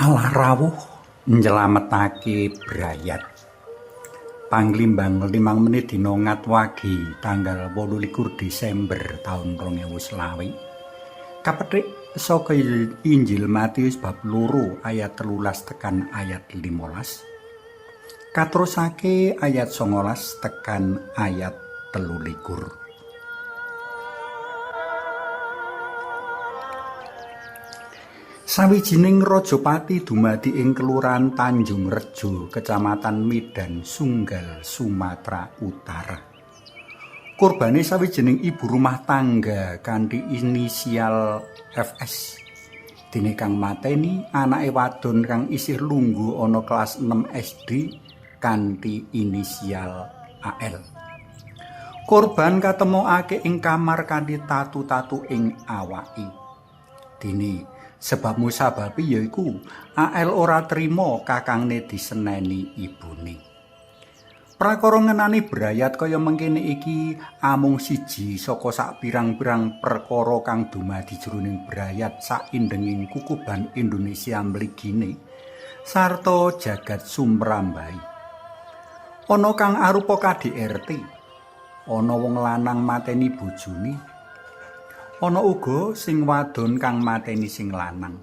Allah rawuh nyelametake brayat. Panglimbang 5 menit dina Ngatwagi tanggal 28 Desember taun 2020. Kapethik saka Injil Matius bab 2 ayat 13 tekan ayat 15. Katrusake ayat 19 tekan ayat 23. Sawijining rajapati dumadi ing Kelurahan Tanjung Rejo, Kecamatan Medan Sunggal, Sumatera Utara. Korbane sawijining ibu rumah tangga kanthi inisial FS. Dene kang mateni anake wadon kang isih lungguh ana kelas 6 SD kanthi inisial AL. Korban katemokake ing kamar kanthi tatu-tatu ing awake. Dene sebab musababi yaiku AL ora trima kakangne diseneni ibune. Prakara ngenani brayat kaya mengkene iki amung siji saka sak pirang-pirang perkara kang dumadi jroning brayat saindenging kukuban Indonesia mligine sarta jagat sumrambahi. Ana kang arupa KDRT, ana wong lanang mateni bojone, ana uga sing wadon kang mateni sing lanang.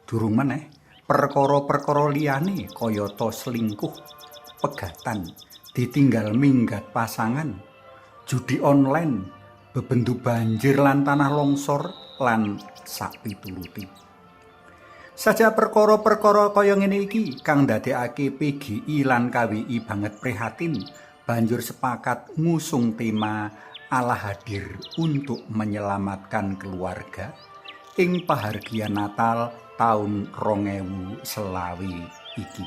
Durung meneh perkara-perkara liyane kayata selingkuh, pegatan, ditinggal minggat pasangan, judi online, bebendu banjir lan tanah longsor lan sakpituruti. Saja perkara-perkara kaya ngene iki kang ndadekake PGI lan KWI banget prihatin banjur sepakat ngusung tema Allah hadir untuk menyelamatkan keluarga ing pahargyan Natal taun 2020 iki.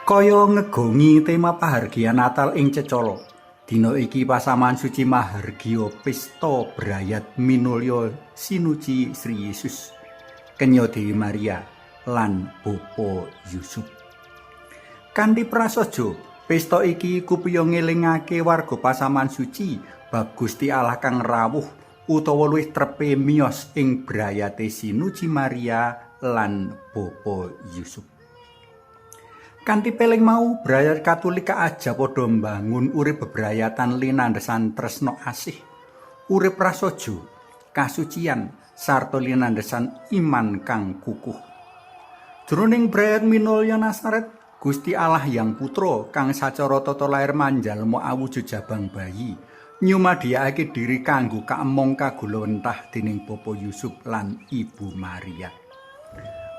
Kaya ngegongi tema pahargyan Natal ing Cecala, dina iki pasaman suci mahargya pesta brayat minulya sinuci Sri Yesus, Kenya Dewi Maria lan Bapa Yusuf. Kanthi prasaja, pesta iki kupiya ngelingake warga pasaman suci bab Gusti Allah kang rawuh utawa luwih trepe miyos ing brayate Sinuci Maria lan Bapa Yusuf. Kanthi peling mau, brayat Katolik kaajab padha mbangun urip bebrayatan linandesan tresna asih, urip prasaja, kasucian sarta linandesan iman kang kukuh. Jroning brayat minulya Nasaret, Gusti Allah Yang Putra kang sacara tata lair manjalma awujud jabang bayi, nyumadiyakake diri kanggo kaemong kagulawentah dening Bapa Yusuf lan Ibu Maria.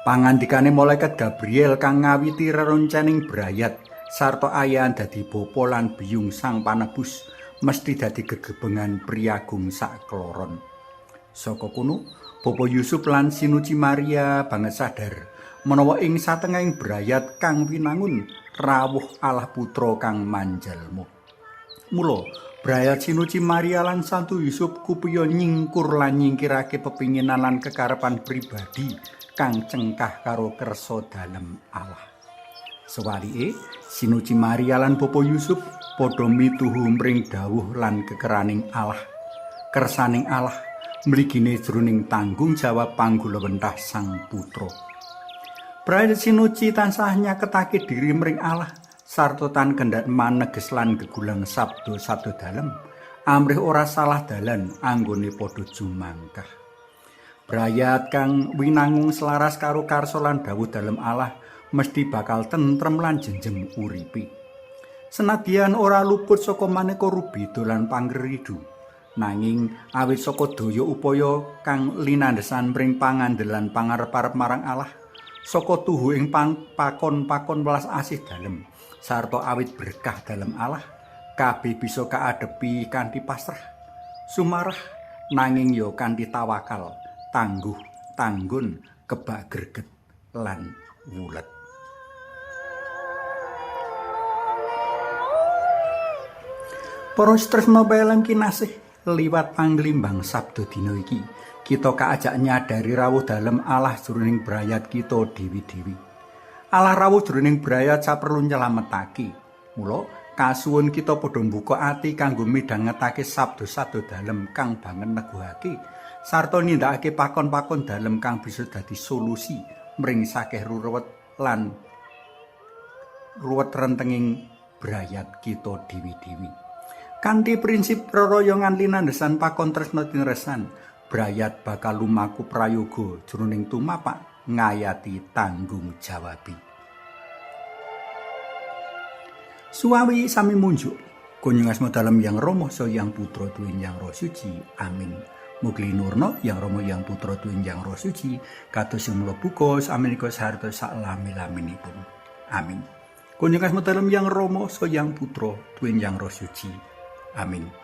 Pangandikane malaikat Gabriel kang ngawiti reroncening brayat sarta ayahan dadi bapa lan biyung Sang Panebus mesti dadi gegebengan priyagung sakloron. Saka kono, Bapa Yusuf lan Sinuci Maria banget sadar menawa ing satengahing brayat kang winangun rawuh Allah Putra kang manjalma. Mula brayat Sinuci Maria lan Santo Yusuf kupiya nyingkur lan nyingkirake pepinginan lan kekarepan pribadi kang cengkah karo kersa dalem Allah. Sewalike, Sinuci Maria lan Bapa Yusuf padha mituhu mring dawuh lan kekeraning Allah. Kersaning Allah mligine jroning tanggung jawab panggulawentah Sang Putra. Brayat Sinuci tansah nyaketake diri mring Allah sarta tan kendhat maneges lan gegulang sabda-sabda dalem amrih ora salah dalan anggone padha jumangkah. Brayat kang winangung selaras karo karsa lan dawuh dalem Allah mesti bakal tentrem lan jenjem uripi. Senadyan ora luput saka maneka rubeda lan pangridu, nanging awit saka daya upaya kang linandesan mring pangandelan pangarep-arep marang Allah, saka tuhu ing pakon-pakon welas asih dalem sarta awit berkah dalem Allah, kabeh bisa kaadhepi kanthi pasrah, sumarah, nanging ya kanthi tawakal, tangguh, tanggun, kebak greget lan wulet. Para tresna pelem kinasih, liwat panglimbang sabda dina iki, kita kaajak nyadari rawuh dalem Allah jroning brayat kita dewi-dewi. Allah rawuh jroning brayat saperlu nyelametake. Mula kasuwun kita padha mbuka ati kanggo midhangetake sabda-sabda dalem kang banget neguhake Sarta nindakake pakon-pakon dalem kang bisa dadi solusi mring sakeh ruwet lan ruwet rentenging brayat kita dewi-dewi. Kanthi prinsip reroyongan linandesan pakon tresna tinresan, brayat bakal lumaku prayoga jroning tumapak ngayati tanggung jawabi. Suwawi sami munjuk. Kunjung asma dalem Yang Rama saha Yang Putra tuwin Yang Roh Suci. Amin. Mugi nurna Yang Rama Yang Putra tuwin Yang Roh Suci kados sing mula buka samenika sarta saklami-laminipun. Amin. Kunjung asma dalem Yang Rama saha Yang Putra tuwin Yang Roh Suci. Amin.